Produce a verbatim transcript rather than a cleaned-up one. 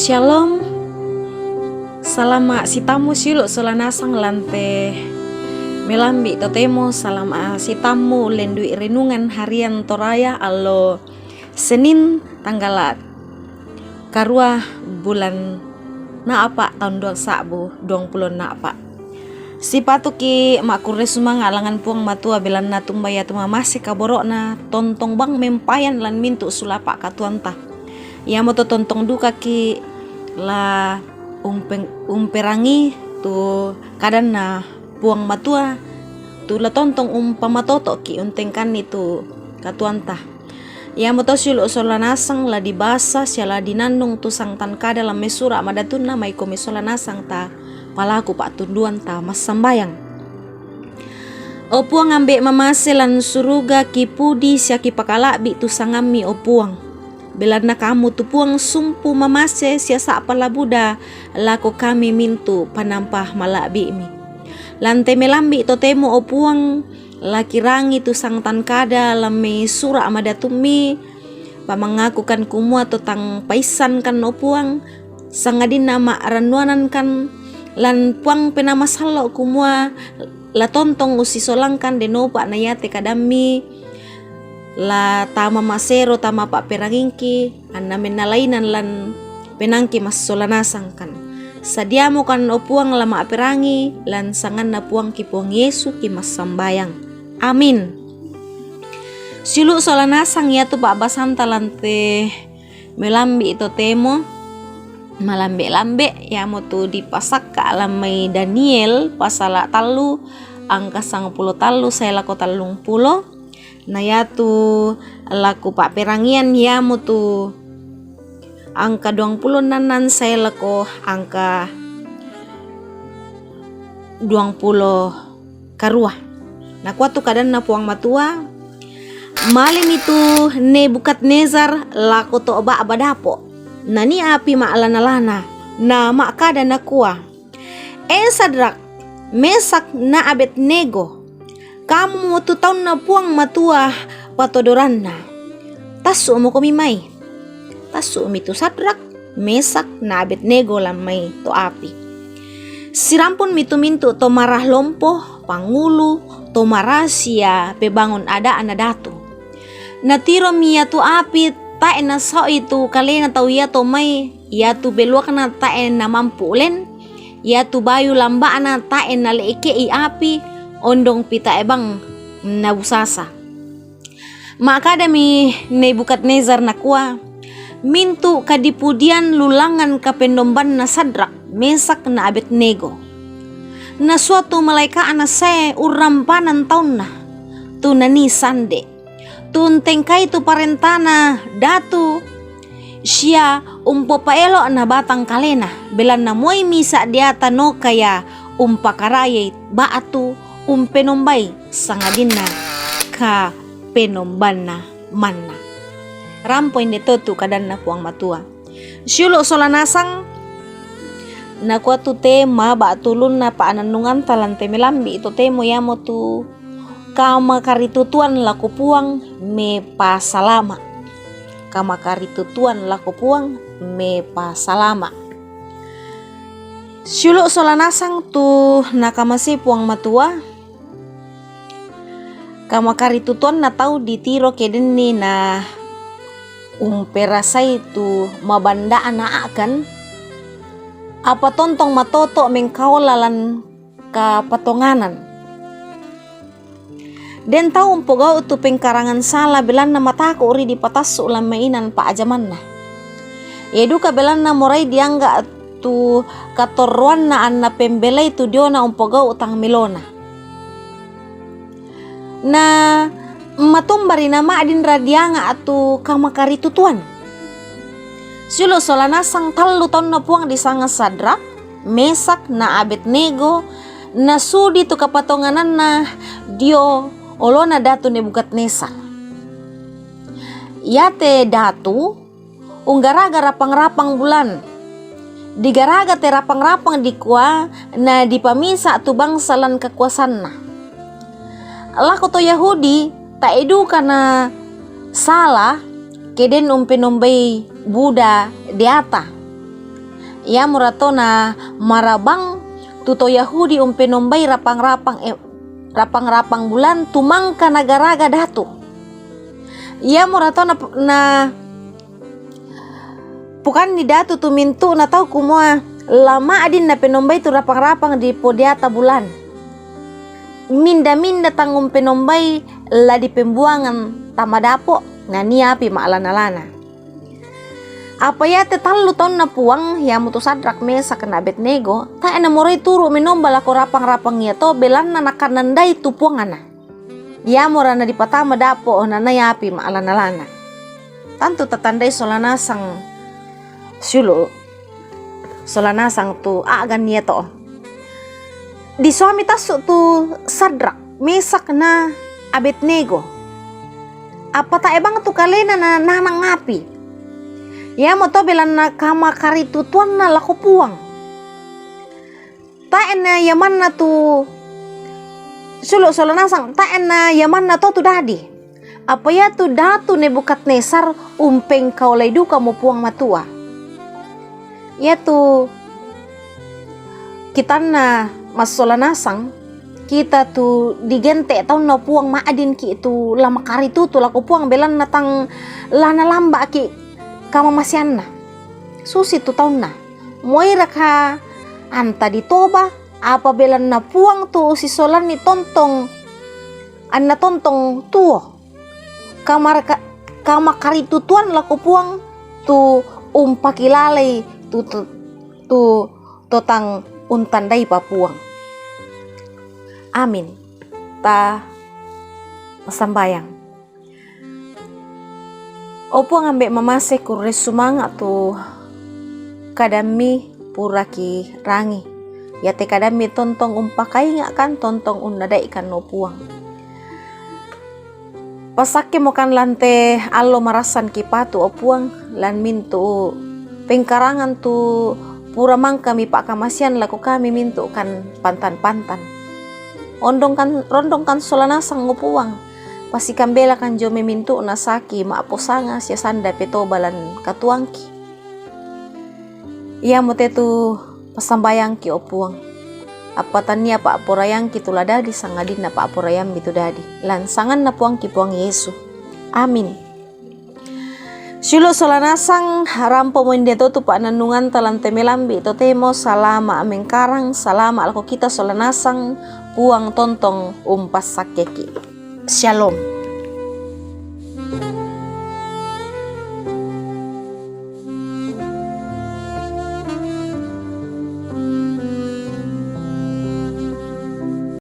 Shalom. Salama' sitammu siulu' sola nasang lan te melambi' totemo. Salama' sitammu lendui renungan harian Toraya allo Senin, tanggala' karua bulan na'pa' taun duang sa'bu duang pulo na'pa'. Sipatuki' ma'kurre sumanga' langngan Puang Matua, belanna tumbai atu mamase kaboro'na, tontong bang mempayan lan mintu' sulapa' katuoanta. Iamoto tontong dukaki' la umpeng-, umperangii tu kadanNa Puang Matua, tu la tontong umpamatoto'ki' untengkanni tu katuoanta. Iamoto siulu' sola nasang la dibasa sia la dinannung tu sangtan kada lan mai Sura' Madatunna, maikomi sola nasang ta palaku pa'tunduan, ta massambayang. O Puang, Ambe' mamase lan suruga, kipudi sia kipakala'bi' tu sangamMi, o Puang. Belanna Kamu tu Puang sumpu mamase sia sa'pa la buda lako kami mintu' panampa mala'bi'Mi. Lan te melambi' totemo, o Puang, la kirangi tu sangtan kada lan mai Sura' MadatumMi, pamangakukan kumua to tang paissankan, o Puang, sangadinna ma'rannuanankan lan Puang Penaa Masallo', kumua la tontong ussisolangkan denopa na iate kadamMi la tama masero, tama pa'perangingki, anna mennalainan lan penaangki massola nasangkan. Sadiamokan, o Puang, la ma'perangi, lan sanganNa Puangki Puang Yesu kimassambayang. Amin. Siulu' sola nasang iatu pa'basanta lan te melambi' totemo, malambe-lambe', iamotu dipasakka' lan mai Daniel pasala' tallu angka sangpulo tallu sae lako tallung pulo, na iatu laku pa'perangian iamotu angka duang pulo nnannan sae lako angka duang pulo karua. Nakua tu kadanNa Puang Matua, Malemi tu Nebukadnezar lako to' ba'ba dapo', nanii api ma'lana-lana, na ma'kada nakua, E Sadrak, Mesak na Abednego, kamumo tu taunNa Puang Matua patodoranna, tassu'mokomi mai. Tassu'mi tu Sadrak, Mesak na Abednego lan mai to api. Sirampunmi tu mintu' to mara lompo, pangulu, to mara sia pebangun ada'na datu. Natiromi iatu api tae' nasao'i tu kalena tau iato mai, iatu beluakna tae' namampu ulen, iatu bayu lamba'na tae' nale'eke'i api, ondongpi tae' bang nabusasa. Ma'kadami Nebukadnezar nakua, Mintu' kadipudian lu langngan kapennombanna Sadrak, Mesak na Abednego. Nasua tu malaeka'na sae urrampanan taunna, tu nanii sande', tu untengkai tu parentana datu sia umpopa'elo'na batang kalena, belanna moi misa' deata noka ia umpakarayai ba'tu umpenombai sangadinna kapenombanna manna. Rampo inde to tu kadanNa Puang Matua. Siulu' sola nasang, nakua tu tema ba'tu ulunna pa'nannunganta lan te melambi' totemo iamotu kamakaritutuan lako Puang mepasalama'. Kamakaritutuan lako Puang mepasalama'. Siulu' sola nasang tu nakamasei Puang Matua, kamakaritutuanna tau ditiro ke denni na umperasai tu mabanda'na Akhan, apa tontong matoto' mengkaola lan kapatonganan. Den tau umpogau' tu pengkarangan sala, belanna mataku' ri dipatassu' lan mai inan pa'ajamanna. Ia duka belanna morai diangga' tu katorroanna anna pembelai tu diona umpogau' tang melona. Na matumba ri nama'din ra dianga' tu kamakaritutuan. Siulu' sola nasang tallu taunNa Puang disanga Sadrak, Mesak na Abednego, nasudi tu kapatongananna dio olona Datu Nebukadnezar. Iate datu unggaraga rapang-rapang bulan. Digaraga te rapang-rapang dikua na dipamisa' tu bangsa lan kakuasanna. Lako to Yahudi tae' duka nasala ke den umpenombai buda deata. Iamora to na marabang tu to Yahudi umpenombai rapang-rapang, eh, rapang-rapang bulan tu mangkanaga-raga datu. Iamora to na, na pukan ni datu tu mintu na tau kumua la ma'din na penombai tu rapang-rapang di podiata bulan. Minda-minda tang umpenombai la di pembuangan tama dapo, na nia api ma'lana-lana. Apa iate tallu taunna Puang, iamotu Sadrak, Mesak na Abednego, tae' namorai turu' menomba lako rapang-rapang iato, belanna nakanandai tu Puang ana. Iamora na dipatama dapo, na nia api ma'lana-lana. Tantu tatandai sola nasang siulu', sola nasang tu a'gan iato. Disuami tassu' tu Sadrak, Mesak na Abednego. Apa tae' bang tu kalena na nanang api. Iamoto belanna kamakaritutuanna lako Puang. Tae' na iamanna tu, siulu' sola nasang, tae' na iamanna to tu dadi. Apa iatu Datu Nebukadnesar umpengkaolai dukamo Puang Matua. Iatu kitanna massola nasang, kita tu digente' taunna Puang, ma'dinki' tu la makaritutu lako Puang, belanna tang la nalamba'ki' kamamaseanna. Susitu taunna. Moiraka anta ditoba, apa belanna Puang tu usisolanni tontong, anna tontong tuo. Kamarka-, kamakaritutuan lako Puang tu umpakilalai tu, tu, tu totang untandaipa Puang. Amin. Ta massambayang. O Puang, ambe' mamase kurre sumanga' tu kadammi puraki rangi. Iate kadammi tontong umpakainga'kan, tontong unnadai'kan, o Puang. Pasakkemokan lan te allo marassan kipatu, o Puang, lan mintu' pengkarangan tu pura mangka mipa'kamasean lako kami mintu' kan pantan-pantan. Ondongkan, rondongkan sola nasang, o Puang, pasikambelakan dio mai mintu'na saki ma'posanga sia sanda petoba lan katuoangki. Iamote tu passambayangki, o Puang. Apa tania pa'poraiangki tu la dadi, sangadinna pa'poraiammi tu dadi. Lan sanganna Puangki Puang Yesu. Amin. Siulu' sola nasang, rampomo indeto tu pa'nannunganta lan te melambi' totemo. Salama' mengkarang, salama' lako kita sola nasang, Puang tontong umpassakkeki'. Syalom.